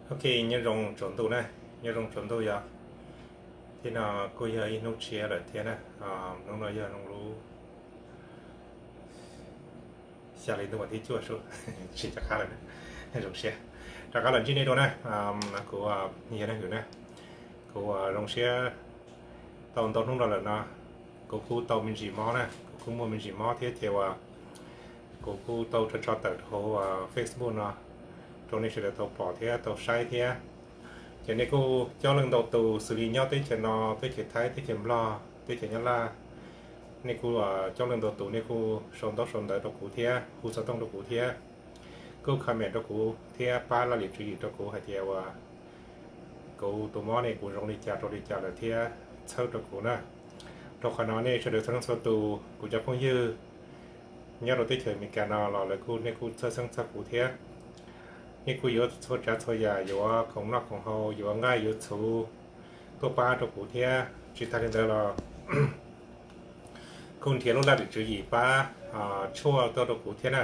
Ok, nyob zoo tsaus ntuj na, nyob zoo tsaus ntuj yog. Thiab no kuj yog ib hnub tshiab lawm thiab na. Hnub no yog zoo lub xya hli ntuj vas thib cuaj sub, tsis nco qab lawm, zoo siab rov qab los ntsib nej dua na. Kuv yog Neej Hwm na, kuv zoo siab tau ntau hnub no lawm no, kuv kuj tau me ntsis mob na, kuv kuj muaj me ntsis mob thiab ces uas kuv kuj tau tso tso tawm rau hauv Facebook no rau nej sawv daws tau pom thiab tau saib thiab. Ces nej kuj coob leej ntau tus xws li nyob teb chaws no, teb chaws Thaib, teb chaws Nplog, teb chaws Nyab Laj, nej kuj coob leej ntau tus nej kuj sau ntaub sau ntawv rau kuv thiab hu xov tooj rau kuv thiab kuj comment rau kuv thiab pab laj lim tswv yim rau kuv hais tias uas kuv tus mob ne kuv zoo li cas rau li cas lawm thiab txhawb rau kuv na. Rau qhov no nej sawv daws txhua leej txhua tus kuv cov phooj ywg nyob rau teb chaws Amelikas no los lawv kuj, nej kuj txhawj xeeb txog kuv thiab. Nej kuj yuav txhua tsav txhua yam, yuav khoom noj khoom haus, yuav nqaij yuav txhuv tuaj pab rau kuv thiab. Tsis tas li ntawd los kuj nrhiav lub laj lim tswv yim pab tshuaj tuaj rau kuv thiab na.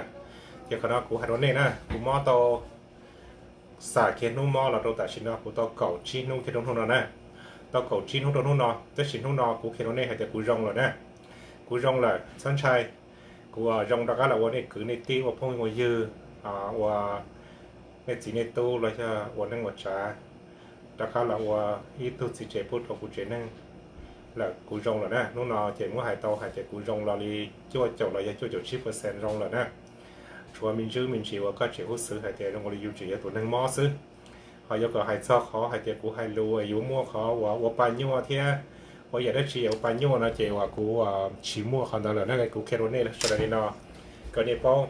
Ces qhov no kuv hais rau nej na, kuv mob tau xam kiag hnub mob los rau tam sim no kuv tau kaum tsib hnub kiag rau hnub no na. Tau kaum tsib hnub rau hnub no, tab sis hnub no kuv qhia rau nej hais tias kuv zoo lawm na. Kuv zoo lawm, txhob ntshai. Kuv zoo rov qab los ua nej kwv nej tij, ua phooj ua ywg, ua nej txiv nej tub los yog ua neej ua tsav, rov qab los ua ib tug txiv tsev pub rau kuv tsev neeg lawm. Kuv zoo lawm na, hnub no ces muab hais tau hais tias kuv zoo los li cuaj caum los yog cuaj caum tsib percent zoo lawm na. Tshuav me ntsis me ntsis uas koj tseem huj xwv hais tias zoo li yus tseem yog tus neeg mob xwb. Ho yuav kom hais txog qhov hais tias kuv hais lus yuav muaj qhov uas ua pa nyuaj thiab ua yam dab tsi yam ua pa nyuaj no ces uas kuv tsis muaj qhov ntawd lawm na. Kuv qhia rau nej sawv daws li no kom nej paub.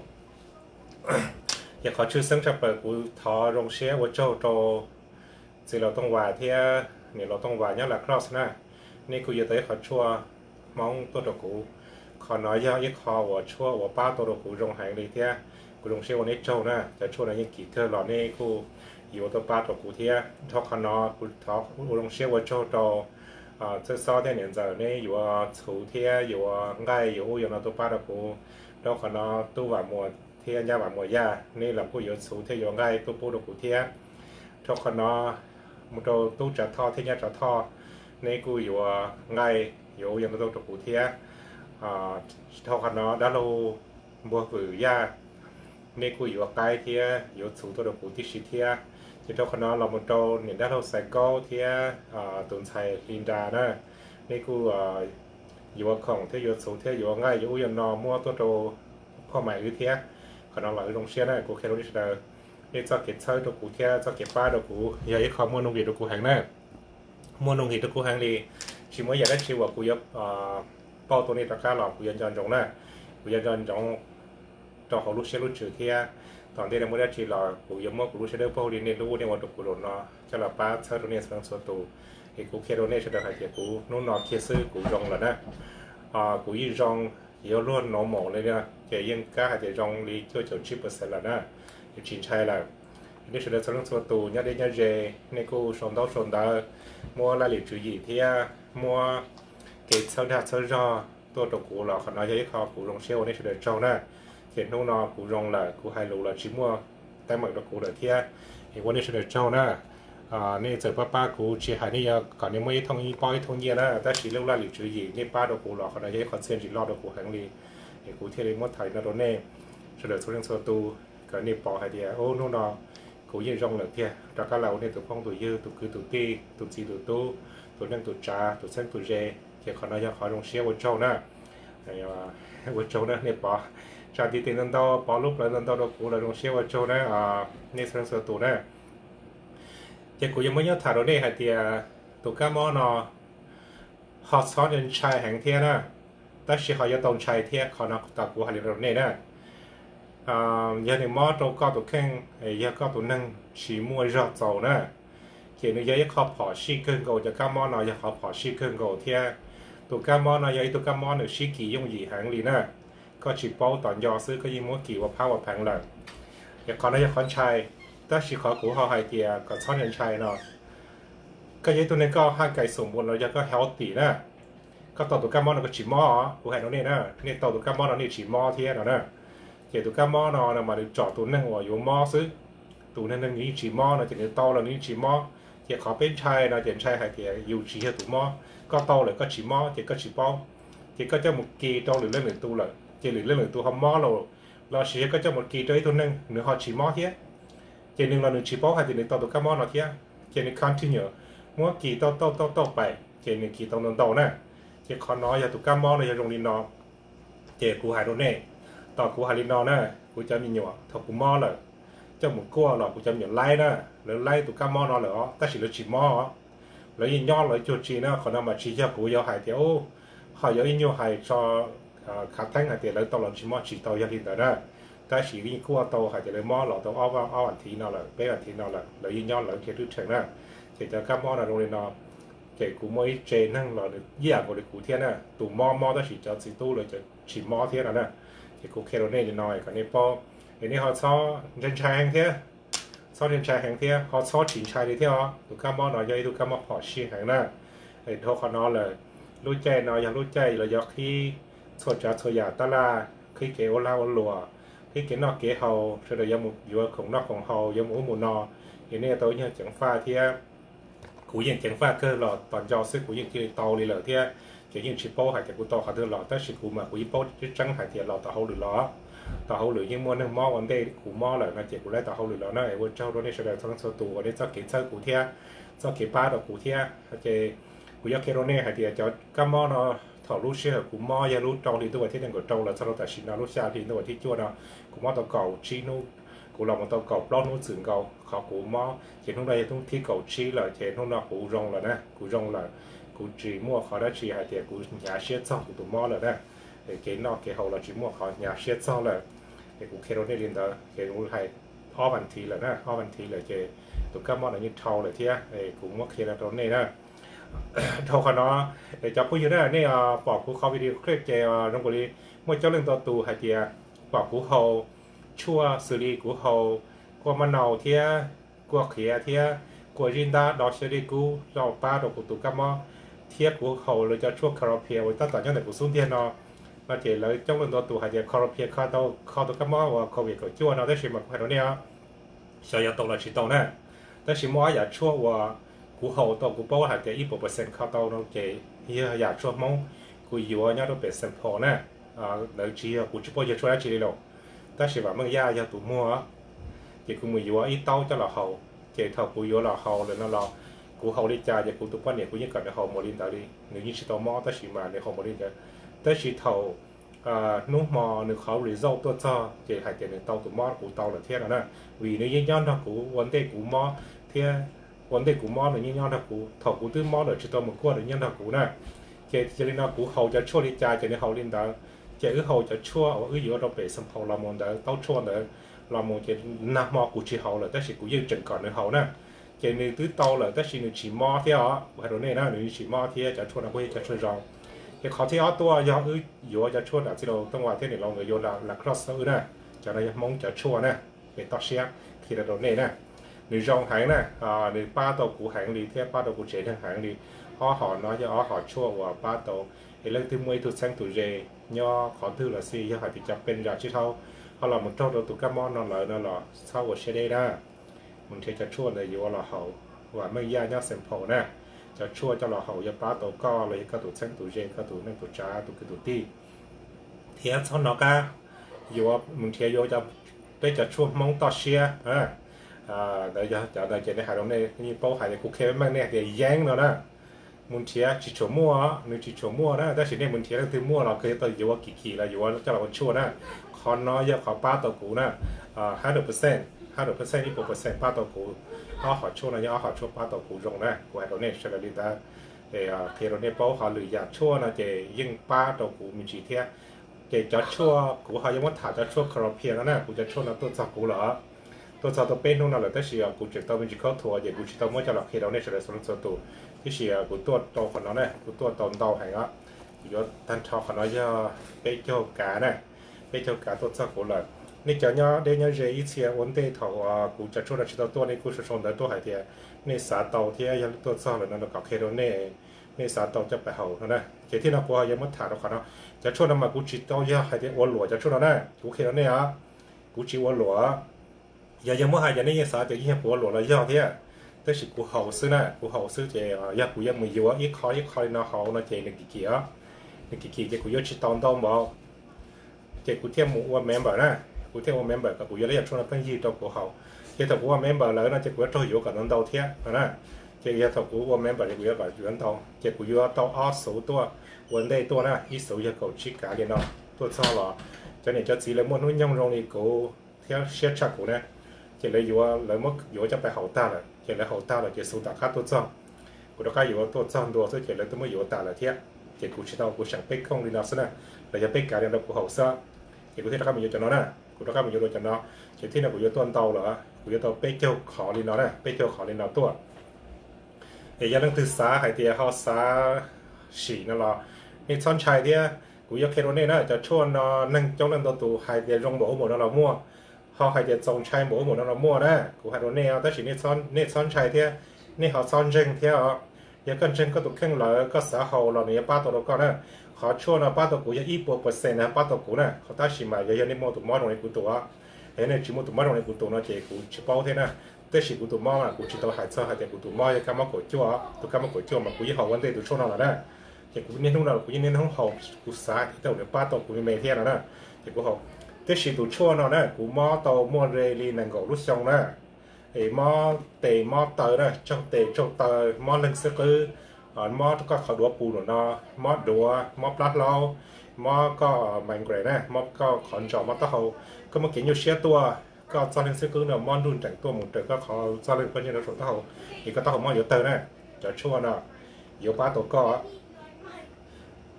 Ces qhov tshwj xeeb tshaj plaws kuv thov zoo siab ua tsaug rau txiv laus Tooj Vas thiab niam laus Tooj Vas nyob La Crosse na. Nej kuj yuav tau ib qhov tshuaj Hmoob tuaj rau kuv. Qhov no yog ib qho uas tshuaj uas pab tau rau kuv zoo heev li thiab kuv zoo siab ua nej tsaug na. Cov tshuaj no yeej kim kawg los nej kuj yuav tuaj pab rau kuv thiab. Dhau qhov no kuv thov ua zoo siab ua tsaug rau txawj xob thiab niam ntxawm, neb yuav txhuv thiab yuav nqaij yuav ub yuav no tuaj pab rau kuv. Dhau qhov no tub Vam Muas thiab nyab Vam Muas Yaj, neb los kuj yuav txhuv thiab yuav nqaij tuaj pub rau kuv thiab. Dhau qhov no mus rau tub Tsav Thoj thiab nyab Tsav Thoj, neb kuj yuav nqaij yuav ub yuav no tuaj rau kuv thiab. Dhau qhov no dab laug Npuag Vwm Yaj, neb kuj yuav qaib thiab yuav txhuv tuaj rau kuv tib si thiab. Ces dhau qhov no los mus rau niam dab laug Xaiv Kaub thiab tus ntxhais Hli Nra na, neb kuj yuav khoom thiab yuav txhuv thiab yuav nqaij yuav ub yuav no muab tuaj rau phoj mais wb thiab. Qhov no los wb zoo siab na, kuv qhia rau nej sawv daws, nej txoj kev txhawb rau kuv thiab txoj kev pab rau kuv yog ib qho muaj nuj nqis rau kuv heev na. Muaj nuj nqis rau kuv heev li, tsis muaj yam dab tsi uas kuv yuav pauj tau nej rov qab los kuv yuav nco ntsoov na. Kuv yuav nco ntsoov rau hauv lub siab lub ntsws thiab tom ntej no muaj dab tsi los kuv yuav muab kuv lub siab dawb paug li nej lub nej ua rau kuv zaum no coj los pab txhawb rau nej txhua leej txhua tus. Es kuv qhia rau nej sawv daws hais tias kuv hnub no kiag xwb kuv zoo lawm na. Kuv yeej zoo, yuav luag normal li na, ces yeej kab hais tias zoo li cuaj caum tsib percent lawm na, tsis ntshai lawm. Nej sawv daws txhua leej txhua tus nyob deb nyob ze, nej kuj sau ntaub sau ntawv, muab laj lim tswv yim thiab muab kev txhawb dag txhawb zog tuaj rau kuv los qhov no yog ib qho kuv zoo siab ua nej sawv daws tsaug na. Ces hnub no kuv zoo lawm, kuv hais lus los tsis muaj teeb meem rau kuv lawm thiab, es ua nej sawv daws tsaug na. Nej txawm pab pab kuv, tsis hais nej yuav kom nej muaj ib thooj ib pob ib thooj nyiaj na, tab sis lub laj lim tswv yim nej pab rau kuv los qhov no yog ib qho txiaj ntsig loj rau kuv heev li. Es kuv thiaj li muab tham li no rau nej sawv daws txhua leej txhua tus, kom nej pom hais tias ub hnub no kuv yeej zoo lawm tiag, rov qab los ua nej tus phooj tus ywg, tus kwv tus tij, tus txiv tus tub, tus neej tus tsav, tus txheeb tus ze. Ces qhov no yog qhov zoo siab ua tsaug na. Ua tsaug na nej pov tsab ntiv tes ntau ntau, pov lub plawv ntau ntau rau kuv los zoo siab ua tsaug na, nej txhua leej txhua tus na. Ces kuv yuav muab nyob tham rau nej hais tias tus kab mob no ho txhob ntshai heev thiab na, tab sis ho yuav tau ntshai thiab, qhov no tas kuv hais li rau nej na. Yog nws mob rau koj tus kheej, yog koj tus neeg tsis muaj zog txaus na, ces nws yog ib qho phom sij kawg nkaus, cov kab mob no yog qhov phom sij kawg nkaus thiab. Tus kab mob no yog ib tug kab mob nws sib kis yooj yim heev li na. Koj tsis paub tom nco xwb koj yeej muab kis ua phab ua pheev lawm. Es qhov no yog qhov ntshai, tab sis qhov kuv ho hais tias kom txhob ntshai no, koj yog ib tug neeg koj haj kais xum npua no yog koj healthy na, koj tau tus kab mob no koj tsis mob, kuv hais rau nej na, nej tau tus kab mob no nej tsis mob thiab no na. Ces tus kab mob no mas nws tsom tus neeg uas yuav mob xwb. tus neeg nws yeej tsis mob no ces nws tau los nws yeej tsis mob. Ces qhov peb ntshai no ces ntshai hais tias yus tsis yog tus mob, koj tau lawm koj tsis mob ces koj tsis paub, ces koj coj mus kis rau lwm leej lwm tus lawm ces lwm leej lwm tus ho mob los, los sis yog koj coj mus kis rau ib tug neeg nws ho tsis mob thiab, ces nws los nws tsis paub hais tias nws tau tus kab mob no thiab, ces nws continue muab kis tau tau tau tau pais ces nws kis tau ntau ntau na. Ces qhov no yog tus kab mob no yog zoo li no. Ces kuv hais rau nej, tos kuv hais li no na, kuv cov me nyuam thaum kuv mob lawm, coj mus kuaj los kuv cov me nyuam laib na, lawv laib tus kab mob no lawm os tab sis lawv tsis mob, lawv yeej nyob lawv cuag tsi na. Qhov no mas tsis yog kuv yuav hais tias ub, ho yuav ib nyuag hais tso khav theeb hais tias lawv tau los tsis mob, tsis tau yog li ntawd na. Tab sis yeej kuaj tau hais tias lawv mob los tau ob, ob vas thiv no lawm, peb vas thiv no lawm, lawv yeej nyob lawv kiag twb tsheej na. Ces cov kab mob no zoo li no, ces kuv muaj ib tse neeg los nws ib yam nkaus li kuv thiab na, tus mob mob tab sis cov txiv tub lawv tsis mob thiab no na. Ces kuv qhia rau nej li no kom nej paub, es nej ho txhob ntshai ntshai heev thiab, txhob ntshai ntshai heev thiab ho txhob tsis ntshai li thiab os. Tus kab mob no yog ib tug kab mob phom sij heev na. Dhau qhov no lawm, lub caij no yog lub caij los yog qhib txhua tsav txhua yam tab laj, qhib kev ua lag ua luam, qhib kev noj kev haus, sawv daws yuav mus yuav khoom noj khoom haus, yuav mus ub mus no, es nej tau ib nyuag ceev faj thiab. Kuv yeej ceev faj kawg los tos nco xwb kuv yeej cia li tau li lawm thiab. Ces yeej tsis paub hais tias kuv tau qhov twg los tab sis kuv mas kuv yeej paub tseeb tseeb hais tias los tom hauj lwm los, tom hauj lwm yeej muaj neeg mob ua ntej kuv mob lawm no ces kuv laib tom hauj lwm los na. Es ua tsaug rau nej sawv daws txhua leej txhua tus uas nej txoj kev txhawb kuv thiab txoj kev pab rau kuv thiab. Ces kuv yuav qhia rau nej hais tias cov kab mob no, thaum lub sij hawm kuv mob yog lub rau hli ntuj vas thib nees nkaum rau los txog rau tam sim no lub xya hli ntuj vas thib cuaj no, kuv mob tau kaum tsib hnub, kuv los mus tau kaum plaub hnub txwm nkaus qhov kuv mob ces hnub no yog hnub thib kaum tsib lawm ces hnub no kuv zoo lawm na, kuv zoo lawm. Kuv tsis muaj qhov dab tsi hais tias kuv hnyav siab txog kuv tus mob lawm na. Kev noj kev haus los tsis muaj qhov hnyav siab txog lawm. Es kuv qhia rau nej li ntawd ces kuv hais ob vas thiv lawm na, ob vas thiv lawm ces tus kab mob no yeej dhau lawm thiab. Kuv muab qhia rau nej na. Dhau qhov no, cov phooj ywg na, nej pom kuv qhov video clip ces zoo nkaus li muaj coob leej ntau tus hais tias pom kuv haus tshuaj xws li kuv haus kuaj mab nau thiab kuaj qhiav thiab kuaj zib ntab do xyaw dej kub los pab rau kuv tus kab mob, thiab kuv haus lawv cov tshuaj Chlorphia uas tab tom nyob ntawm kuv xub ntiag no. No ces lawv coob leej ntau tus hais tias Chlorphia kho tau kho tus kab mob uas covid kaum cuaj no, tab sis mas kuv hais rau nej os, xyov yog tau los tsis tau na. Tab sis muaj ob yam tshuaj uas kuv haus tau kuv paub hais tias ib puas percent kho tau no ces yog yam tshuaj Hmoob, kuv yuav nyob rau pem Saint Paul na. Lawv tsis yog, kuv tsis paub yog tshuaj dab tsi li los, tab sis vam meej yaj yog tus muag, ces kuv mus yuav ib taub coj los haus. Ces thaum kuv yuav los haus lawm no los kuv haus li cas ces kuv tus poj niam kuv yeej kom nws haus mus li ntawd li, nws yeej tsis tau mob tab sis mas nws haus mus li ntawd. Tab sis thaum hnub hmo nws qhov result tuaj txog ces hais tias nws tau tus mob kuv tau lawm thiab no na, vim nws yeej nyob nrog kuv ua ntej kuv mob thiab, ua ntej kuv mob nws yeej nyob nrog kuv, thaum kuv twb mob lawm tsis tau mus kuaj nws nyob nrog kuv na. Ces cia li no kuv haus cov tshuaj li cas ces nws haus li ntawd. Ces wb haus cov tshuaj uas wb yuav rau pem Saint Paul los mus ntawd, taub tshuaj ntawd los mus ces nag hmo kuv tsis haus lawm tab sis kuv yeej tseem kom nws haus na. Ces nws twb tau lawm tab sis nws tsis mob thiab os, kuv hais rau nej na, nws tsis mob thiab, cov tshuaj no kuj yog cov tshuaj zoo. Ces qhov thib ob tuaj yog wb yuav cov tshuaj nram txij laus Tooj Vas thiab niam laus nkawd yuav La Crosse rau wb na, cov no yog Hmoob cov tshuaj na. Es toj siab qhia rau rau nej na, nws zoo heev na, nws pab tau kuv heev li thiab pab tau kuv tsev neeg heev li. Ob hom no yog ob hom tshuaj uas pab tau, es leej twg muaj ib tug txheeb tus ze nyob qhov twg los xij, yog hais tias cov pes zam tsis dhau ho los mus raug rau tus kab mob no lawm no los txhob ua siab deb na. Mus nrhiav cov tshuaj ntawd yuav los haus, vam meej yaj nyob Saint Paul na. Cov tshuaj coj los haus yuav pab tau koj los yog koj tus txheeb tus ze, koj tus neej tus tsav, tus kwv tus tij. Thiab txhob hnov qab yuav, mus nrhiav yuav peb cov tshuaj Hmoob toj siab. Ntawd yog cov ntawd ces nej hais rau nej yeej paub hais tias kuv qhia meej nej hais tias yeeb no na, mus nrhiav tsis tshua muaj, nws tsis tshua muaj na, tab sis nej mus nrhiav leej twg muaj los kawg yuav tau yuav kim kim los yuav coj los ua tshuaj na. Qhov no yog qhov pab tau kuv na, hundred percent, hundred percent, ib puas percent pab tau kuv. Ob hom tshuaj no yog ob hom tshuaj pab tau kuv zoo na, kuv hais rau nej sawv daws li ntawd. Qhia rau nej paub, ho lwm yam tshuaj no ces yeej pab rau kuv me ntsis thiab. Ces cov tshuaj kuv ho yuav muab tham cov tshuaj Chlorphia no na, kuv cov tshuaj no tuaj txog kuv lawm, tuaj txog tau peb hnub no lawm tab sis kuv tseem tau me ntsis khaub thuas ces kuv tsis tau muab coj los qhia rau nej sawv daws txhua leej txhua tus. Tiam sis kuv tuaj rau qhov no na, kuv tuaj tau ntau heev os. Kuv yuav tag nrho qhov no yog peb caug kav na, peb caug kav tuaj txog kuv lawm. Nej cov nyob deb nyob ze ib txhia ua ntej thaum kuv cov tshuaj no tsis tau tuaj nej kuj sau sau ntawv tuaj hais tias nej xav tau thiab yog tuaj txog lawm no los kom qhia rau nej, nej xav tau coj pais haus no na. Ces thiab no kuv ho yuav muab tham rau qhov no, cov tshuaj no mas kuv tsis tau yog hais tias ua luam cov tshuaj no na, kuv qhia rau nej os, kuv tsis ua luam. Yog yog muab hais ces nej yeej xav tias yeej yog kuv ua luam los yog thiab, tab sis kuv haus xwb na, kuv haus xwb ces yog kuv yuav mus yuav ib qho ib qho li no haus no ces nws kim kim os, nws kim kim ces kuv yuav tsis tau ntau npaum. Ces kuv thiaj mus ua member na, kuv thiaj ua member kom kuv yuav lawv yog tshuaj no pheej ywg rau kuv haus. Ces thaum kuv ua member lawm no ces kuv yuav raug yuav kom ntau ntau thiab no na. Ces yog thaum kuv ua member ces kuv yuav kom yuav ntau, ces kuv yuav tau ob xuv tuaj ua ntej tuaj na, ib xuv yog kaum tsib kav li no tuaj txog los cov niam cov txiv lawv muaj hnub nyoog zoo li kuv thiab siab tshaj kuv na, ces lawv yuav, lawv muab yuav coj pais haus tag lawm, ces lawv haus tag lawm ces xuv tom qab tuaj txog, kuv rov qab yuav tuaj txog ntua xwb ces lawv twb muab yuav tas lawm thiab. Ces kuv tsis tau, kuv seem peb kooj li no xwb na, los yog peb kav li no rau kuv haus xwb. Ces kuv thiaj rov qab mus yuav cov no na, kuv rov qab mus yuav dua cov no, ces thiaj no kuv yuav tuaj ntau lawm, kuv yuav tau peb caug qhov li no na, peb caug qhov li no tuaj. Es yog leej twg xav hais tias ho xav sim no los nej txhob ntshai thiab, kuv yuav qhia rau nej na, cov tshuaj no neeg coob leej ntau tus hais tias zoo npaum ub npaum no los muaj, ho hais tias txaus ntshai npaum ub npaum no los muaj na, kuv hais rau nej os, tab sis nej txhob ntshai thiab, nej ho txhob ntseeg thiab os. Yog koj ntseeg koj tus kheej lawm koj xav haus los nws yuav pab tau rau koj na. Qhov tshuaj no pab tau kuv yog ib puas percent no pab tau kuv na, qhov tab sis mas yog, yog nej muaj tus mob zoo li kuv tus, yog nej tsis muaj tus mob zoo li kuv tus no ces kuv tsis paub thiab na. Tab sis kuv tus mob mas kuv tsis tau hais txog hais tias kuv tus mob yog kab mob kaum cuaj, tus kab mob kaum cuaj mas kuv yeej haus ua ntej tus tshuaj no lawm na. Ces kuv niaj hnub no kuv yeej niaj hnub haus, kuv xav tias tej zaum nws pab tau kuv me me thiab no na, ces kuv haus. Tab sis tus tshuaj no na kuv mob tau muaj ze li nees nkaum lub xyoo na. Es mob tes mob taw na, tsaug tes tsaug taw, mob leeg xwb qwb, mob koj qhov duav pus nram no, mob duav, mob plab hlaub, mob koj migraine na, mob koj qhov ntsos mob taub hau, koj muaj kev nyuaj siab tuaj, koj txoj leeg xwb qwb no mob nruj nreem tuaj mus raws koj qhov txoj leeg koj nyob rau saum taub hau, es koj taub hau mob yuav tawg na, cov tshuaj no yuav pab tau koj.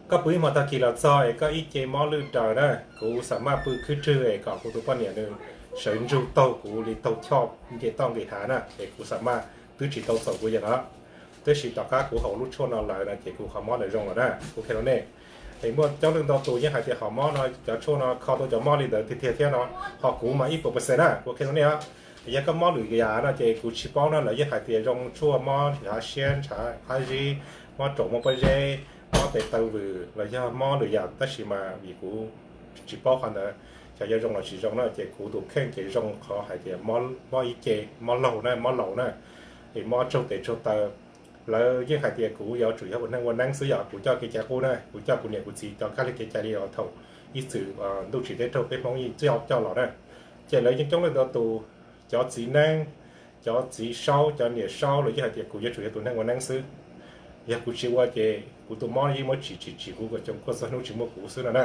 Koj pw ib hmo tag kis los txog es koj ib ce mob lwj daws na, kuv xam maj pw khwb rwg es kom kuv tus poj niam nws sawv ntsug taug kuv li taug choj nce toj nqis hav na, es kuv xam maj twb tsis tau txaus kuv yeej os. Tab sis tom qab kuv haus lub tshuaj no lawm no ces kuv qhov mob ntawd zoo lawm na, kuv qhia rau nej. Es muaj coob leej ntau tus yeej hais tias qhov mob no cov tshuaj no kho tau cov mob li ntawd tiag tiag thiab no, ho kuv mas ib puas percent na, kuv qhia rau nej os. Yog koj mob lwm yam no ces kuv tsis paub na, lawv yeej hais tias zoo tshuaj mob ntshav siab ntshav qab zib, mob raum mob pob zeb, mob tes taw vwm los yog mob lwm yam, tab sis mas vim kuv tsis paub qhov ntawd xyov yog zoo los tsis zoo na, ces kuv tus kheej ces zoo qhov hais tias mob ib ce, mob laug na, mob laus na, es mob tsaug tes tsaug taw. Lawv yeej hais tias kuv yuav tsum yog ua neeg ua neeb xwb, yog kuv coj kev cai qub na, kuv coj kuv niam kuv txiv cov kab li kev cai li thaum ib txwm ntuj tsim teb raug peb Hmoob yeej coj los na. Ces lawv yeej coob leej ntau tus, cov txiv neeb, cov txiv saub, cov niam saub los yeej hais tias kuv yuav tsum yog tus neeg ua neeb xwb. Yog kuv tsis ua ces kuv tus mob yeej muab tsim tsim tsim kuv kom coom kuaj txog hnub tsis muaj kuv xwb no na.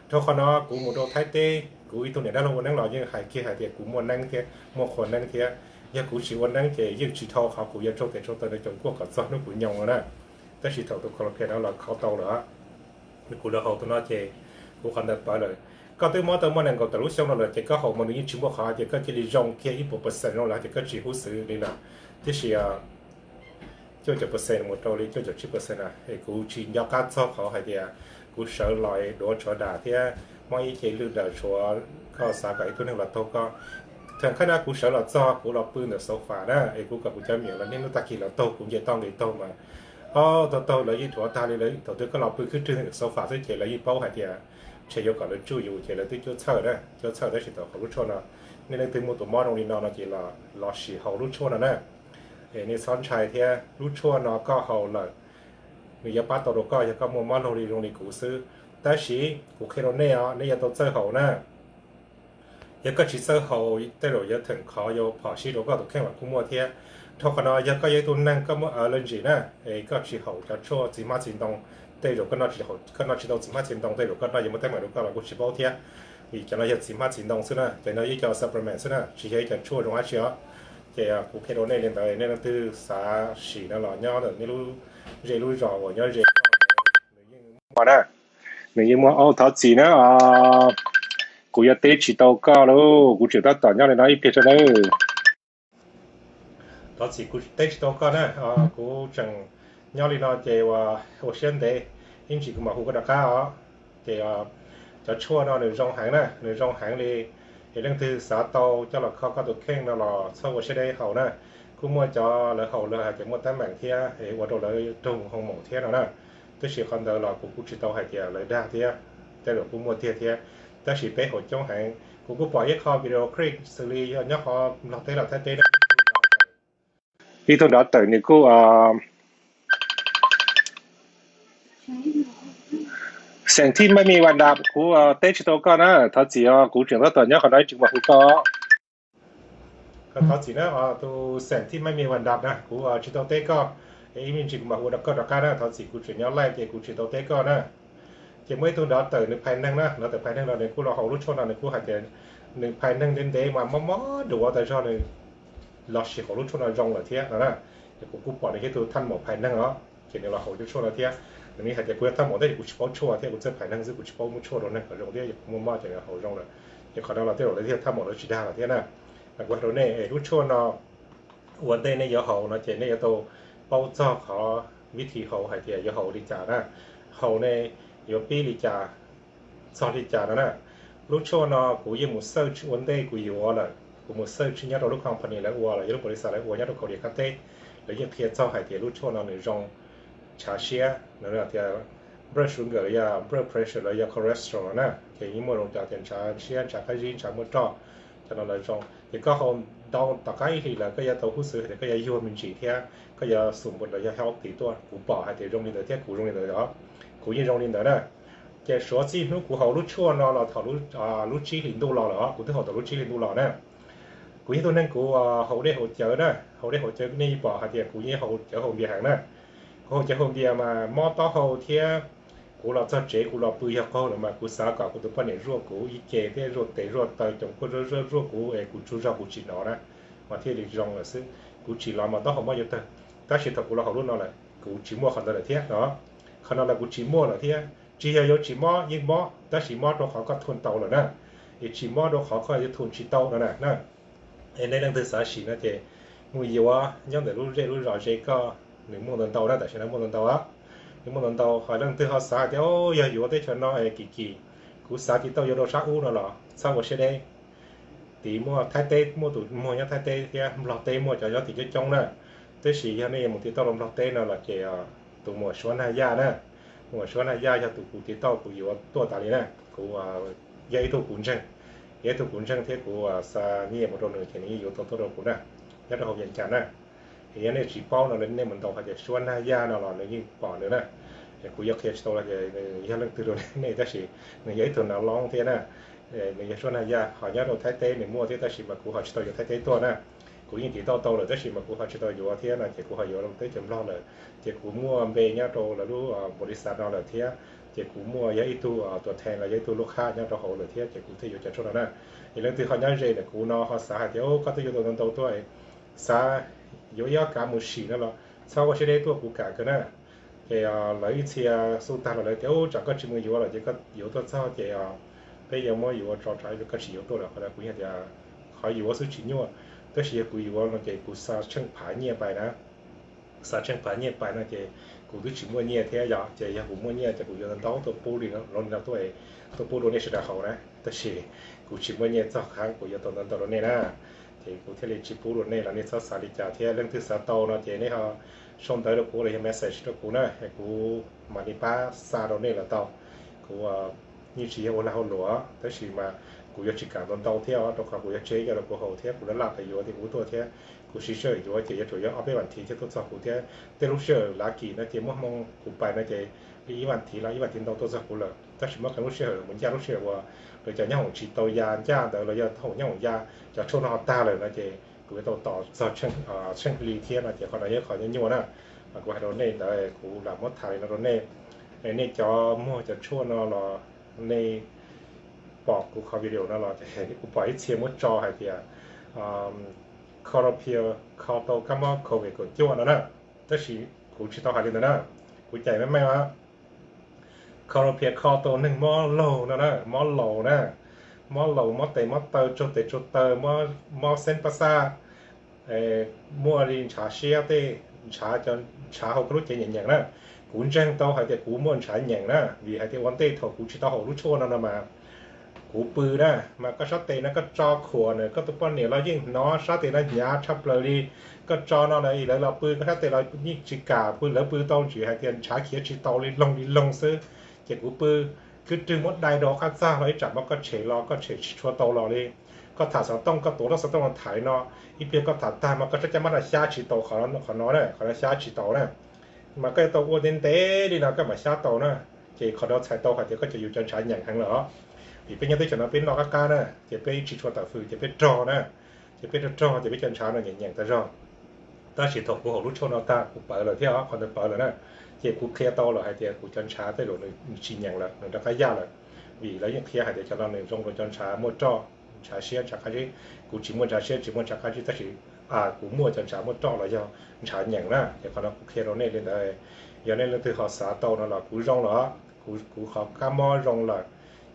Dhau qhov no kuv mus rau Thaib teb, kuv ib tug niam dab laug ua neeb los yeej hais kiag hais tias kuv muaj neeb thiab muaj qhua neeb thiab. Yog kuv tsis ua neeb ces yeej tsis dhau qhov kuv yuav tsaug tes tsaug taw nws coom kuaj kom txog hnub kuv nyoo no na. Tab sis thaum tus kho los phias no los kho tau lawm, kuv lawv haus tus no ces kuv qhov ntawd pawv lawm. Koj twb mob tau muaj nees nkaum tawm lub xyoo no lawm ces koj haus mas nws yeej tsis muaj qhov tias koj cia li zoo kiag ib puas percent no lawm tias koj tsis huv xwv li lawm. Tiam sis cuaj caum percent mus rau li cuaj caum tsib percent na, es kuv tsis nco qab txog qhov hais tias kuv sawv los duav tshuav dam thiab mob ib ce lwj daws tshuav koj xav kom ib tug neeg los taug koj. Thaum khab na kuv sawv los txog kuv los pw ntawm sofa na, es kuv kom kuv cov me nyuam los niaj hnub tag kis los taug kuv nce toj nqis taug mas, o, taug taug lawv yeej dhuav tag li lawm. Thaum twg koj los pw khwb rwg ntawm sofa xwb ces lawv yeej paub hais tias ntshe yuav kom lawv tsuj yus ces lawv twb cuab txhawj na, cuab txhawj. Tab sis thaum haus lub tshuaj no, nej leej twg muaj tus mob zoo li no no ces los sim haus lub tshuaj no na. Es nej txhob ntshai thiab, lub tshuaj no koj haus lawm nws yuav pab tau rau koj yog koj muaj mob laug li zoo li kuv xwb. Tab sis kuv qhia rau nej os, nej yuav tau txawj haus na. Yog koj tsis txawj haus tej zaum yuav theem qhov yuav phom sij rau koj tus kheej los kuj muaj thiab. Dhau qhov no yog koj yog ib tug neeg koj muaj allergy na, es koj tsis haus cov tshuaj txiv hmab txiv ntoo, tej zaum koj noj tsis tau txiv hmab txiv ntoo tej zaum koj noj yuav muaj teeb meem rau koj los kuj tsis paub thiab. Vim cov no yog txiv hmab txiv ntoo xwb na, cov no yog cov supplement xwb na, tsis yog ib cov tshuaj zoo dab tsi os. Ces kuv qhia rau nej li ntawd, nej leej twg xav sim no los nyob ntawm nej lub zej lub zos uas nyob ze nws yeej muaj na, nws yeej muaj. Au, thov txim na, kuv yuav teb tsis tau koj lauj, kuv tseem tab tom nyob li no ib pliag tso nawb. Thov txim kuv teb tsis tau koj na, kuv tseem nyob li no ces ua siab ntev, ib ntsis kuv mam hu koj rov qab os. Ces cov tshuaj no nws zoo heev na, nws zoo heev li. Es leej twg xav tau coj los kho koj tus kheej no los txhob ua siab deb haus na. Kuj muaj cov lawv haus lawv hais tias muaj teeb meem thiab es ua rau lawv raug hoo maum thiab no na. Tab sis qhov ntawd los kuv kuj tsis tau hais tias lawv dag thiab, tej zaum kuj muaj tiag thiab. Tab sis peb haus coob heev, Kuv kuj pom ib qho video clip xws li yog nyob qhov Nplog teb los Thaib teb na, ib tug nrov tawm nws kuj xeem thij maj mi vas dab, kuv teb tsis tau koj na, thov txim os, kuv tseem tab tom nyob qhov no tsis muaj hu koj. Thov txim na, tus xeem thij maj mi vas dab na, kuv tsis tau teb koj, ib me ntsis kuv mam hu koj rov qab na, thov txim kuv tseem nyob live ces kuv tsis tau teb koj na. Ces muaj ib tug nrov tawm nws phais neeg na, nrov tawm phais neeg los nws kuj los haus lub tshuaj no, nws kuj hais tias nws phais neeg ntev ntev mas mob mob duav tas zog nws los sim haus lub tshuaj no zoo lawm thiab no na. Ces kuv kuj pom nws yog ib tug thaj maum phais neeg os, ces nws los haus lub tshuaj no thiab. Nws yeej hais tias kuv yog thaj maum tab sis kuv tsis paub tshuaj thiab, kuv txawj phais neeg xwb, kuv tsis paub muab tshuaj rau neeg kom zoo thiab, kuv muaj mob ces nws haus zoo lawm. Ces qhov no los tej zaum lawv thiaj thaj maum lawv tsis dag lawm thiab na. Mas kuv hais rau nej, lub tshuaj no ua ntej nej yuav haus no ces nej yuav tau paub txog qhov vib thi haus hais tias yuav haus li cas na, haus nej yuav pib li cas, txog li cas no na. Lub tshuaj no kuv yeej mus search ua ntej kuv yuav lawm, kuv mus search nyob rau lub company lawv ua los yog lub npaum li xav lawv ua nyob rau Kaus Lim qab teb, lawv yeej qhia txog hais tias lub tshuaj no nws zoo ntshav siab, tias blood sugar los yog blood pressure los yog cholesterol no na, ces yeej muaj zoo cov tias ntshav siab, ntshav qab zib, ntshav muaj roj, cov no lawv zoo. Ces koj haus ntau tom qab ib hlis lawm koj yuav tau hub xwb hais tias koj yuav yuag me ntsis thiab koj yuav xum npua los yog healthy tuaj. Kuv pom hais tias zoo li ntawd thiab kuv zoo li ntawd os, kuv yeej zoo li ntawd na. Ces suav txij hnub kuv haus lub tshuaj no los thaum lub tsib hlis ntuj los lawm os, kuv twb haus thaum lub tsib hlis ntuj los na. Kuv yog tus neeg kuv haus dej haus cawv na, haus dej haus cawv nej yeej pom hais tias kuv yeej haus cawv haus npias heev na. Kuv haus cawv haus npias mas mob taub hau thiab. Kuv los txog tsev kuv los pw yog qaug lawm mas kuv xav kom kuv tus poj niam zuaj kuv ib ce thiab zuaj tes zuaj taw, coom kuj zuaj zuaj kuv es kuv tsaug zog kuv tsis hnov na, mas thiaj li zoo lawm xwb. Kuv tsim los mas taub hau mob yuav tawg, tab sis thaum kuv los haus lub no lawm kuv tsis muaj qhov ntawd lawm thiab os. Qhov no los kuv tsis muaj lawm thiab. Tsis yog yuav tsis mob, yeej mob tab sis mob rau qhov koj thum tau lawm na, es tsis mob rau qhov koj yuav thum tsis tau no na. Es nej leej twg xav sim no ces mus yuav nyob ntawm lub zej lub zos ze koj, nws muaj ntau ntau na, tam sim no muaj ntau ntau, nws muaj ntau ntau. Ho leej twg ho xav hais tias yog yuav teb chaws no es kim kim, kuv xav tiv tauj yuav rau sab ub no los txhob ua siab deb. Tim muaj Thaib teb muaj tus muag nyob Thaib teb thiab Nplog teb muaj cov nyob tim coob coob na. Tab sis yog nej yuav mus tiv tauj rau Nplog teb no los ces tus muam Suab Nag Yaj na, muam Suab Nag Yaj yog tus kuv tiv tauj kuv yuav tuaj tas li na. Kuv yog ib tug kuv ntseeg, yog ib tug kuv ntseeg thiab kuv xa nyiaj mus rau nws ces nws yeej yuav tau tuaj rau kuv na, nyob rau hauv Vias Cas na. Es yog nej tsis paub no nej mus ntaus hais tias Suab Nag Yaj no los nws yeej pom nws na. Es kuv yuav qhia tsis tau los tias nws yog leej twg rau nej tab sis nws yog ib tug nav loob thiab na. Nws yog Suab Nag Yaj ho nyob rau Thaib teb nws muaj thiab tab sis mas kuv ho tsis tau yuav Thaib teb tuaj na. Kuv yeej tiv tauj tau lawm tab sis mas kuv ho tsis tau yuav thiab no ces kuv ho yuav rau teb chaws Nplog lawm. Ces kuv muaj npe nyob rau lawv lub npaum li xav no lawm thiab. Ces kuv muaj yog ib tug tuam thees los yog ib tug lub qhab nyob rau hauv lawm thiab ces kuv thiaj yuav cov tshuaj no na. Es leej twg ho nyob ze ntawm kuv no ho xav hais tias koj twb yuav tau ntau ntau tuaj, xav yuav ib ob kav mus sim no los txhob ua siab deb tuaj kuv kam kawg na. Ces lawv ib txhia xu tag los lawv tias tsam koj tsis mus yuav lawm ces koj yuav tuaj txog ces peb yuav muab yuav tso tsam koj tsis yuav tuaj lawm. Qhov no kuv yeej tias qhov yuav xwb tsis nyuaj, tab sis yog kuv yuav no ces kuv xa tsheej phav nyiaj pais na. Xa tsheej phav nyiaj pais no ces kuv twb tsis muaj nyiaj thiab yog, ces yog kuv muaj nyiaj ces kuv yuav ntau tuaj pub li no, tuaj pub rau nej sawv daws haus na, tab sis kuv tsis muaj nyiaj txog qhov kuv yuav tau ntau ntau rau nej na. Ces kuv thiaj li tsis pub rau nej los nej txhob xav li cas thiab, leej twg xav tau no ces nej ho sau ntawv rau kuv los yog message rau kuv na, kuv mam li pab xa rau nej los tau. Kuv yeej tsis yog ua lag ua luam tab sis mas kuv yuav tsis kam ntau ntau thiab rau qhov kuv yuav tseg coj rau kuv haus thiab kuv laj laj pes yuav tias kuv tuaj thiab. Kuv siv sij hawm yuav ces yuav tsum yog ob peb vas thiv thiaj tuaj txog kuv thiab. Tej lub sij hawm lav kim no ces muaj hmoo kuv pais no ces li ib vas thiv los ib vas thiv ntau tuaj txog kuv lawm, tab sis muaj qee lub sij hawm mus ncaj lub sij hawm uas lawv cov nyob hoom tsis tau ya ncaj ntawd los yog hoom nyob hoom ya, cov tshuaj no ho tag lawm no ces kuv yuav tau tos txog tsheej hli thiab no ces qhov no yog qhov nyuaj nyuaj na. Mas kuv hais rau nej ntawd kuv lam muab tham li no rau nej. Nej cov muag cov tshuaj no los nej pom kuv qhov video no los kuv pom ib txhia muab tso hais tias kho rau phia kho tau kab mob covid kaum cuaj no na, tab sis kuv tsis tau hais li ntawd na. Kuv cais meej meej os, kho rau phia kho tau neeg mob laug no na, mob laus na, mob laus mob tes mob taw, tsaug tes tsaug taw, mob xeeb pab xaj, muaj li ntshav siab tej, ntshav, ntshav hauv koj lub cev nyeem nyeem na. Kuv ntseeg tau hais tias kuv muaj ntshav nyeem na, vim hais tias ua ntej thaum kuv tsis tau haus lub tshuaj no no mas kuv pw na, mas koj sab tes no koj tso khuam na koj tus poj niam los yeej hnov sab tes no hnyav tshaj plaws li. Koj tso no lawv los pw koj sab tes los yeej tsis kam pw, lawv pw tau ntsis hais tias ntshav khiav tsis tau li loog li loog xwb. Ces kuv pw, kwv rwg muab dai rau qab txag los ib tsam mas koj tshem los koj tshem tsis tshua tau los li. Koj tham xov tooj koj tuav lub xov tooj los tham li no, ib pliag koj tham tag mas koj rov caj mab rau xyab tsis tau qhov no na, qhov no xyab tsis tau na. Mas koj yuav tau ua ntev ntev li no koj mam xyab tau na. Ces qhov no txhais tau hais tias koj cov yus cov ntshav nyeem heev lawm os. Vim peb nyob teb chaws no peb noj qab qab na, ces peb tsis tshua tawm fws ces peb rog na. Ces peb rog rog ces peb cov ntshav no nyeem nyeem tag zog. Tab sis thaum kuv haus lub tshuaj no tag kuv pawv lawm thiab, qhov ntawd pawv lawm na, ces kuv qhia tau lawm hais tias kuv cov ntshav tej zaum nws tsis nyeem lawm, nws rov qab yaj lawm. Vim lawv yeej qhia hais tias cov no nws zoo rau cov ntshav muaj roj, ntshav siab ntshav qab zib. Kuv tsis muaj ntshav siab tsis muaj ntshav qab zib tab sis kuv muaj cov ntshav muaj roj los yog ntshav nyeem na, ces qhov no kuv qhia rau nej li ntawd. Yog nej leej twg ho xav tau no los kuv zoo lawm, kuv qhov kab mob zoo lawm.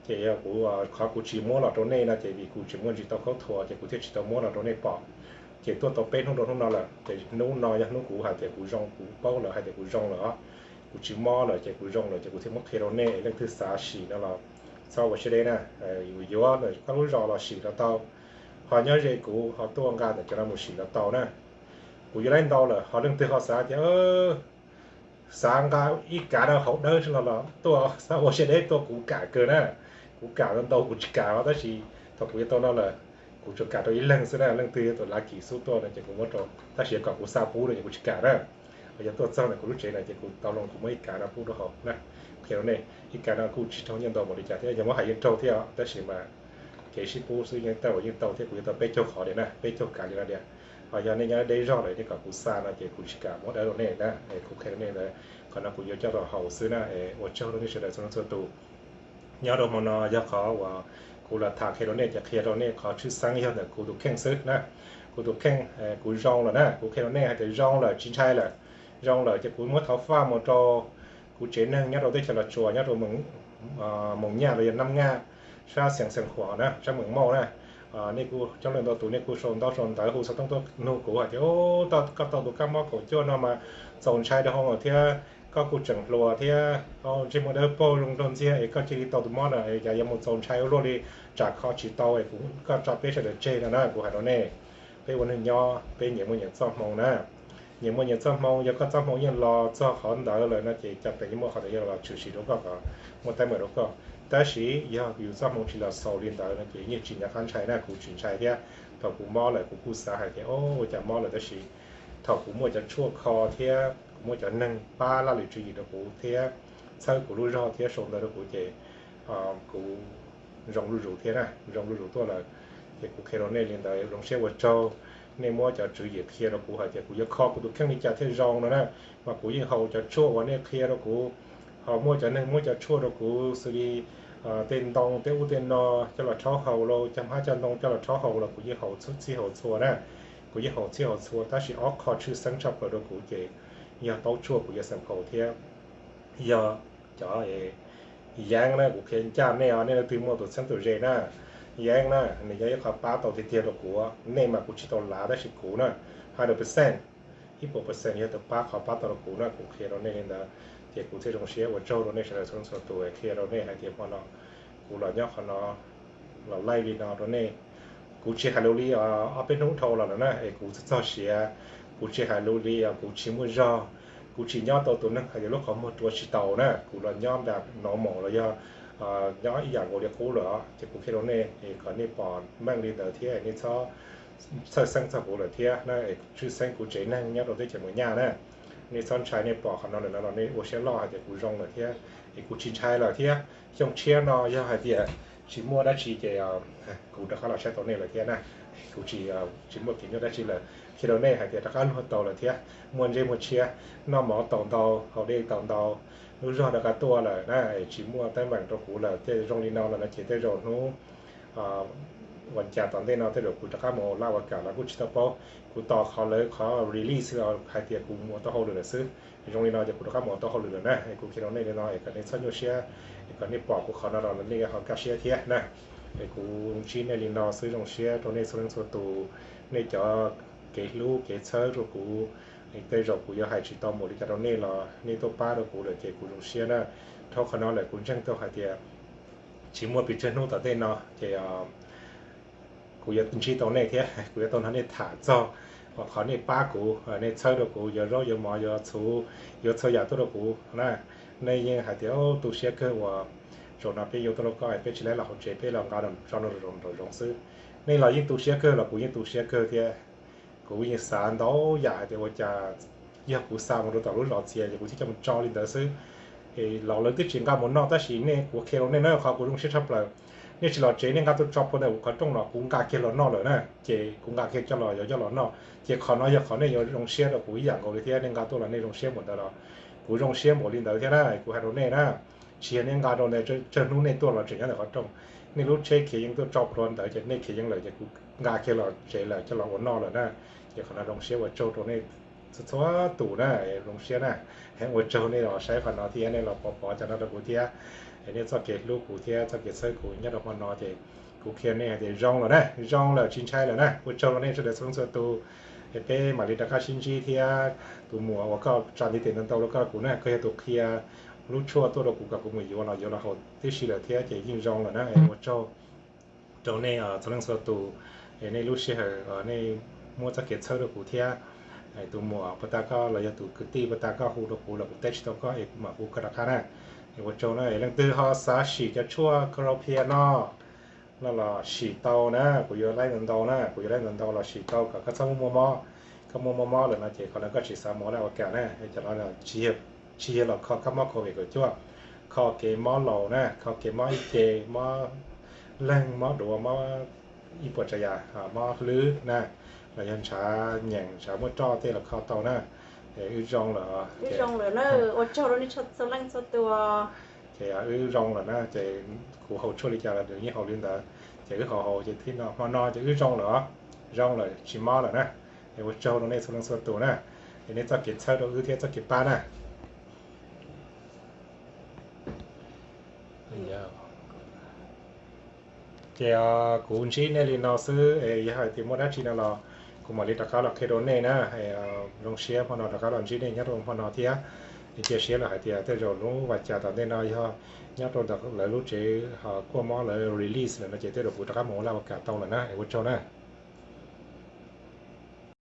Ces yog kuv, qhov kuv tsis muab los rau nej no ces vim kuv tsis muaj ntsis tau khaub thuas ces kuv thiaj tsis tau muab los rau nej pom. Ces tuaj tau peb hnub rau hnub no lawm ces hnub no yog hnub kuv hais tias kuv zoo, kuv paub lawm hais tias kuv zoo lawm os, kuv tsis mob lawm ces kuv zoo lawm ces kuv thiaj muab qhia rau nej. Leej twg xav sim no los txhob ua siab deb na, yus yuav koj lub zos los sim los tau, ho nyob ze kuv ho tuaj nqa ntawm cov no mus sim los tau na. Kuv yuav laib ntau lawm ho leej twg ho xav tias xav nqa ib kav no haus dawb los los tuaj, txhob ua siab deb tuaj, kuv kam kawg na. Kuv kam ntau kuv tsis kam os, tab sis thaum kuv yuav tau no lawm, kuv tsuas kam rau ib leeg xwb na, leej twg yog tus lav kim xub tuaj no ces kuv muab rau, tab sis yog kom kuv xa pub no ces kuv tsis kam na. Yog tuaj txog ntawm kuv lub tsev no ces kuv tau loo kuv muab ib kav no pub rau haus na. Qhia rau nej, ib kav no kuj tsis raug nyiaj ntau npaum li cas thiab, yog muab hais yeej raug thiab os, tab sis mas kev sib pub xwb yeej tau, yeej tau thiab. Kuv yuav tau peb caug qhov diam na, peb caug kav li no diam. Ho yog nej nyob deb zog lawm nej kom kuv xa no ces kuv tsis kam muab dawb rau nej na. Kuv qhia rau nej ntawd, qhov no kuv yuav coj los haus xwb na. Ua tsaug rau nej sawv daws txhua leej txhua tus. Nyob rau hmo no yog qhov uas kuv los tham qhia rau nej ces qhia rau nej qhov tshwj xeeb yog ntawm kuv tus kheej xwb na. Kuv tus kheej, kuv zoo lawm na, kuv qhia rau nej hais tias zoo lawm tsis ntshai lawm. Zoo lawm ces kuv muab thov faj mus rau kuv tsev neeg nyob rau teb chaws Los Tsuas, nyob rau Moos Nyaj los yog Nab Nyaj, sab Xeev Khuam na, sab Meem Mauj na. Nej kuj coob leej ntau tus nej kuj sau ntaub sau ntawv hu xov tooj tuaj nug kuv hais tias koj tau tus kab mob kaum cuaj no mas txaus ntshai rau hauv thiab, koj kuj tseem hluas thiab, ntsej muag dawb paug zoo nraug ntxiag es koj cia li tau tus mob no es cas yuav mus txaus ntshai ua luaj li, tsam kho tsis tau es kuv, koj tso peb sawv daws tseg no na, kuv hais rau nej. Peb ua neeg nyob peb nyias muaj nyias txoj hmoo na. Nyias muaj nyias txoj hmoo, yog koj txoj hmoo yeej los txog qhov ntawd lawm no ces cov pem yeej muaj qhov ntawd yuav los tshwm sim rau koj kom muaj teeb meem rau koj. Tab sis yog yus txoj hmoo tsis los xaus li ntawd no ces yeej tsis nco qab ntshai na, kuv tsis ntshai thiab. Thaum kuv mob lawm kuv kuj xav hais tias o, ua cas mob lawm, tab sis thaum kuv muaj cov tshuaj kho thiab kuv muaj cov neeg pab laj lim tswv yim rau kuv thiab txhawb kuv lub zog thiab sau ntawv rau kuv ces kuv zoo zuj zus thiab na, zoo zuj zus tuaj lawm. Ces kuv qhia rau nej li ntawd, zoo siab ua tsaug. Nej muab cov tswv yim qhia rau kuv hais tias kuv yuav kho kuv tus kheej li cas thiaj zoo no na, mas kuv yeej haus cov tshuaj uas nej qhia rau kuv. Ho muaj cov neeg muab cov tshuaj rau kuv xws li tej ntoo tej ub tej no coj los rhaub haus los cov hmab cov ntoo coj los rhaub haus los kuv yeej haus txhij haus txhua na. Kuv yeej haus txhij haus txhua, tab sis ob qho tshwj xeeb tshaj plaws rau kuv ces yog taub tshuaj kuv yuav xeem haus thiab yog cov yeeb na. Kuv qhia ncaj nej os, nej leej twg muaj tus txheeb tus ze na, yeeb na, nws yog ib qho pab tau tiag tiag rau kuv. Nej mas kuv tsis tau lav, tab sis kuv na, hundred percent, ib puas percent yog tus pab, qhov pab tau rau kuv na. Kuv qhia rau nej li ntawd, ces kuv thiaj zoo siab ua tsaug rau nej sawv daws txhua leej txhua tus. Qhia rau nej hais tias hmo no kuv los nyob qhov no, los laij li no rau nej. Kuv tsis hais lus li ob peb hnub dhau los lawm na, es kuv txog siav, kuv tsis hais lus li, kuv tsis muaj zog, kuv tsis nyob tau tus neeg hais tias lub qhov muag rua tsis taus na, kuv los nyob npa normal los yog nyob ib yam nkaus li qub lawm. Ces kuv qhia rau nej es kom nej pom meej li ntawd thiab nej txhob txhawj xeeb txog kuv lawm thiab na. Tshwj xeeb kuv tsev neeg nyob rau teb chaws Moos Nyaj na, nej txhob ntshai, nej pom qhov no lawm no los nej ua siab loj hais tias kuv zoo lawm thiab, es kuv tsis ntshai lawm thiab. Xyoo tshiab no yog hais tias tsis muaj dab tsi ces kuv rov qab los saib tau nej lawm thiab na. Kuv tsis, tsis muaj kev nyuaj dab tsi lawm, qhia rau nej hais tias rov qab luag tau lawm thiab, muaj ntsej muaj tshiab, noj mov tau ntau, haus dej tau ntau, lub zog rov qab tuaj lawm na, tsis muaj teeb meem rau kuv lawm. Tej zoo li no los no ces tej zaum hnub ua cas tom ntej no tej zaum kuv rov qab mus laj ua kam los kuj tsis tau paub. Kuv tos qhov lawv qhov release los hais tias kuv mus ua tau hauj lwm lawm xwb. Zoo li no ces kuv rov qab mus ua tau hauj lwm lawm na. Es kuv qhia rau nej li no es kom nej txhob nyuaj siab, es kom nej pom kuv qhov no los nej ho kaj siab thiab na. Es kuv ntsib nej li no xwb, zoo siab rau nej txhua leej txhua tus, nej cov kev hlub kev txhawb rau kuv. Tej zaum kuv yuav hais tsis tau mus li cas rau nej los nej tuaj pab rau kuv lawm ces kuv zoo siab na. Dhau qhov no lawm kuv ntseeg tau hais tias tsis muaj pes tsawg hnub tom ntej no ces kuv yuav ntsib tau nej thiab kuv yuav tau nrog nej tham txog qhov nej pab kuv, nej txhawb rau kuv, yuav zaub yuav mov yuav txhuv, yuav txhua yam tuaj rau kuv na. Nej yeej hais tias tu siab kawg uas zaum no peb yuav tuaj lub koj, peb tsis laib los hauv tsev, peb los nqa tso nraum zoov xwb. Nej los yeej tu siab kawg los kuv yeej tu siab kawg thiab. Kuv yeej xav ntau yam hais tias ua cas yog kuv xa mus rau tom lub zos txias ces kuv thiaj coj mus tso li ntawd xwb. Los lawv twb tsis nqa mus noj tab sis nej, kuv qhia rau nej na, qhov kuv zoo siab tshaj plaws, nej tsis los tsev nej nqa tuaj tso plhuav ntawm qhov rooj los kuv nqa kiag los noj lawm na, ces kuv nqa kiag coj los, yuav coj los noj. Ces qhov no yog qhov nej yuav zoo siab rau kuv ib yam nkaus li thiab, nej nqa tuaj los nej zoo siab npaum ntawd los kuv zoo siab npaum li ntawd thiab na. Kuv hais rau nej na, tsis yog nej nqa rau ntawd, tsawg hnub nej tuaj los tseem nyob ntawm qhov rooj, nej lub tsheb khiav yeej tuaj tso plhuav ntawd ces nej khiav yeej lawm ces kuv nqa kiag los tsev lawm coj los ua noj lawm na. Ces qhov no zoo siab ua tsaug rau nej txhua tus na, zoo siab na. Heev ua tsaug nej los saib qhov no thiab nej los pov pov cov no rau kuv thiab. Nej txoj kev hlub kuv thiab txoj kev txhawb kuv nyob rau hmo no ces kuv qhia nej hais tias zoo lawm na, zoo lawm tsis ntshai lawm na. Ua tsaug rau nej sawv daws txhua leej txhua tus. Es peb mam li rov qab sib ntsib thiab. Tus muam uas koj tsa ntiv tes ntau ntau rau koj kuv na, koj yog tus qhia lub tshuaj tuaj rau kuv kom kuv mus yuav los yuav los haus tib si lawm thiab ces yeej zoo lawm na. Ua tsaug rau nej txhua leej txhua tus, es nej lub sij hawm nej muab txoj kev txhawb rau kuv thiab. Tus muam puas tas koj los yog tus kwv tij puas tas koj hu rau kuv los kuv teb tsis tau koj es kuv mam hu koj rov qab na. Es ua tsaug na, es leej twg ho xav sim cov tshuaj Colombia no no los sim tau na, kuv yuav laib ntau ntau na, kuv yuav laib ntau ntau los sim tau kom koj txhob muaj mob. Koj muaj mob mob lawm no ces qhov no koj tsis xav mus ua laj ua kam na. Cov no tsis yog los kho kab mob covid kaum cuaj, kho kev mob laus na, kho kev mob ib ce, mob leeg, mob duav, mob ib puas tsav yam, mob hlwb na, los yog ntshav nyeem ntshav muaj roj tej los kho tau na. Wb zoo lawm, ua tsaug rau nej txhua leej txhua tus. Ces wb zoo lawm na, ces kuv haus tshuaj li cas los nws yeej haus li ntawd. Ces wb haus haus ces tib no hmo no ces wb zoo lawm os, zoo lawm tsis mob lawm na. Es ua tsaug rau nej txhua leej txhua tus na, es nej txoj kev txhawb rau wb thiab txoj kev pab na. Ces kuv ntsib nej li no xwb, es yog hais tias muaj dab tsi no los kuv mam li rov qab los qhia rau nej na. Zoo siab hmo no rov qab los ntsib nej nyob rau hmo no thiab. Es cia siab lawm hais tias tej zaum lub vas cas tom ntej no yog nyob rau ntawm lawv lub tsev ho kuaj mob lawv release lawm no ces tej zaum kuv rov qab mus ua laj ua kam tau lawm na. Es ua tsaug na.